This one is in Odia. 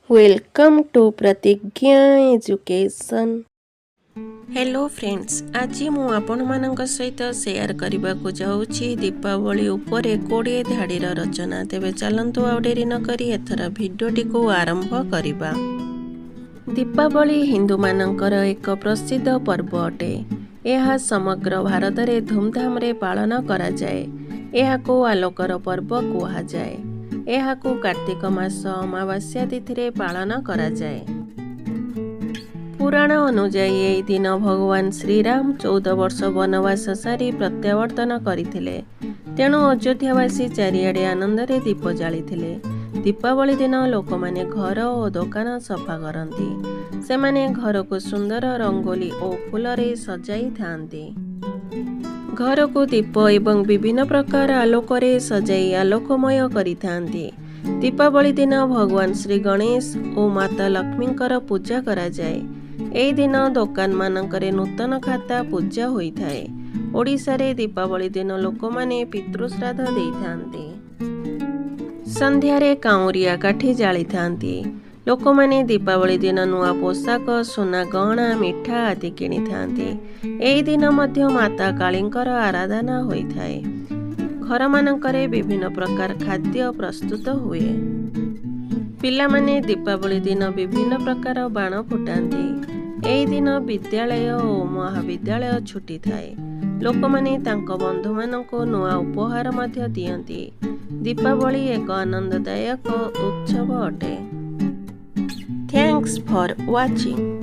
Welcome to Pratigya Education. Hello friends, ଆଜି ମୁଁ ଆପଣମାନଙ୍କ ସହିତ ସେୟାର କରିବାକୁ ଯାଉଛି ଦୀପାବଳି ଉପରେ 20 ଧାଡ଼ିର ରଚନା। ତେବେ ଚାଲନ୍ତୁ, ଆଉ ଡେରି ନକରି ଏଥର ଭିଡ଼ିଓଟିକୁ ଆରମ୍ଭ କରିବା। ଦୀପାବଳି ହିନ୍ଦୁମାନଙ୍କର ଏକ ପ୍ରସିଦ୍ଧ ପର୍ବ ଅଟେ। ଏହା ସମଗ୍ର ଭାରତରେ ଧୁମଧାମରେ ପାଳନ କରାଯାଏ। ଏହାକୁ ଆଲୋକର ପର୍ବ କୁହାଯାଏ। ଏହାକୁ କାର୍ତ୍ତିକ ମାସ ଅମାବାସ୍ୟା ତିଥିରେ ପାଳନ କରାଯାଏ। ପୁରାଣ ଅନୁଯାୟୀ, ଏହି ଦିନ ଭଗବାନ ଶ୍ରୀରାମ 14 ବର୍ଷ ବନବାସ ସାରି ପ୍ରତ୍ୟାବର୍ତ୍ତନ କରିଥିଲେ। ତେଣୁ ଅଯୋଧ୍ୟାବାସୀ ଚାରିଆଡ଼େ ଆନନ୍ଦରେ ଦୀପ ଜାଳିଥିଲେ। ଦୀପାବଳି ଦିନ ଲୋକମାନେ ଘର ଓ ଦୋକାନ ସଫା କରନ୍ତି। ସେମାନେ ଘରକୁ ସୁନ୍ଦର ରଙ୍ଗୋଲି ଓ ଫୁଲରେ ସଜାଇଥାନ୍ତି। ଘରକୁ ଦୀପ ଏବଂ ବିଭିନ୍ନ ପ୍ରକାର ଆଲୋକରେ ସଜାଇ ଆଲୋକମୟ କରିଥାନ୍ତି। ଦୀପାବଳି ଦିନ ଭଗବାନ ଶ୍ରୀ ଗଣେଶ ଓ ମାତା ଲକ୍ଷ୍ମୀଙ୍କର ପୂଜା କରାଯାଏ। ଏହି ଦିନ ଦୋକାନମାନଙ୍କରେ ନୂତନ ଖାତା ପୂଜା ହୋଇଥାଏ। ଓଡ଼ିଶାରେ ଦୀପାବଳି ଦିନ ଲୋକମାନେ ପିତୃଶ୍ରାଦ୍ଧ ଦେଇଥାନ୍ତି। ସନ୍ଧ୍ୟାରେ କାଉଁରିଆ କାଠି ଜାଳିଥାନ୍ତି। ଲୋକମାନେ ଦୀପାବଳି ଦିନ ନୂଆ ପୋଷାକ, ସୁନା ଗହଣା, ମିଠା ଆଦି କିଣିଥାନ୍ତି। ଏହି ଦିନ ମଧ୍ୟ ମାତା କାଳୀଙ୍କର ଆରାଧନା ହୋଇଥାଏ। ଘରମାନଙ୍କରେ ବିଭିନ୍ନ ପ୍ରକାର ଖାଦ୍ୟ ପ୍ରସ୍ତୁତ ହୁଏ। ପିଲାମାନେ ଦୀପାବଳି ଦିନ ବିଭିନ୍ନ ପ୍ରକାର ବାଣ ଫୁଟାନ୍ତି। ଏହି ଦିନ ବିଦ୍ୟାଳୟ ଓ ମହାବିଦ୍ୟାଳୟ ଛୁଟି ଥାଏ। ଲୋକମାନେ ତାଙ୍କ ବନ୍ଧୁମାନଙ୍କୁ ନୂଆ ଉପହାର ମଧ୍ୟ ଦିଅନ୍ତି। ଦୀପାବଳି ଏକ ଆନନ୍ଦଦାୟକ ଉତ୍ସବ ଅଟେ। Thanks for watching.